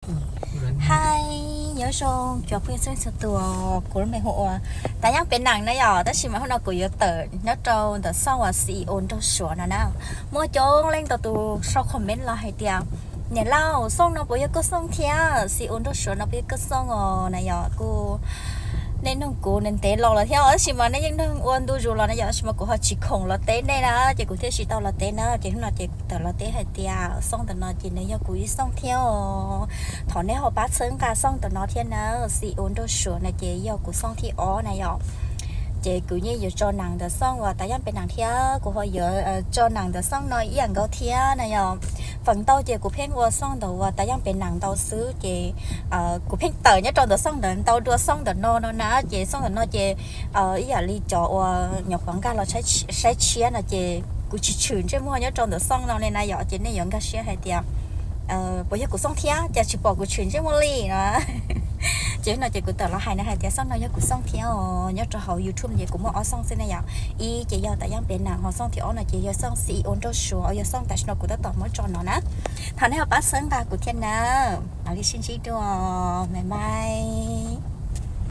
Hi, nyob zoo cov phooj ywg txhua tus, kuv lub npe hu ua Tav Yaaj Pes Nees na yom, tab sis mas hnub no kuv yuav tawm nyob rau ntawm xoj uas C E O Nraug Suav no na. Muaj coob leej ntau tus sau comment los hais tias, niam lauj, xoj no puas yog koj xoj thiab? C E O Nraug Suav no puas yog koj xoj os na yom? Kuv, nej nug kuv ntev los lawm thiab, tab sis mas nej yeej nug ua ntu zus los na yom, tab sis mas kuv ho tsis khoom los teb nej na, ces kuv thiaj tsis tau los teb na, ces hnub no ces kuv tawm los teb hais tias xoj ntawm no ces nws yog kuv ib xoj thiab os. Thov nej ho pab txhawb nqa xoj ntawm no thiab na, C E O Nraug Suav no ces yog kuv xoj thib ob na yom. Ces kuv yeej yuav tso nees ntawm xoj uas Tav Yaaj Pes Nees thiab, kuv ho yuav tso nees ntawm xoj no ib yam nkaus thiab na yom. Feem ntau ces kuv pheej ua xoj ntawm uas Tav Yaaj Pes Nees ntau xwb, ces kuv pheej tawm nyob rau ntawm xoj ntawd ntau dua xoj ntawm no no na, ces xoj ntawm no ces ib yam li cov uas nyuam qhuav nkag los saib tshiab no ces kuv tsis tshwm ntsej muag nyob rau ntawm xoj no li na yom, ces nej yuav nkag siab hais tias puas yog kuv xoj thiab, cas tsis pom kuv tshwm ntsej muag li no. Ces no ces kuv tawm los hais na hais tias xoj no yog kuv xoj thiab os, nyob rau hauv YouTube ces kuv muaj ob xoj xwb na yom. Ib ces yog Tav Yaaj Pes Nees, ho xoj thib ob no ces yog xoj C E O Nraug Suav, yog xoj tam sim no kuv tab tom muab tso no na. Thov nej ho pab txhawb nqa kuv thiab na. Mam li sib ntsib dua, bye bye.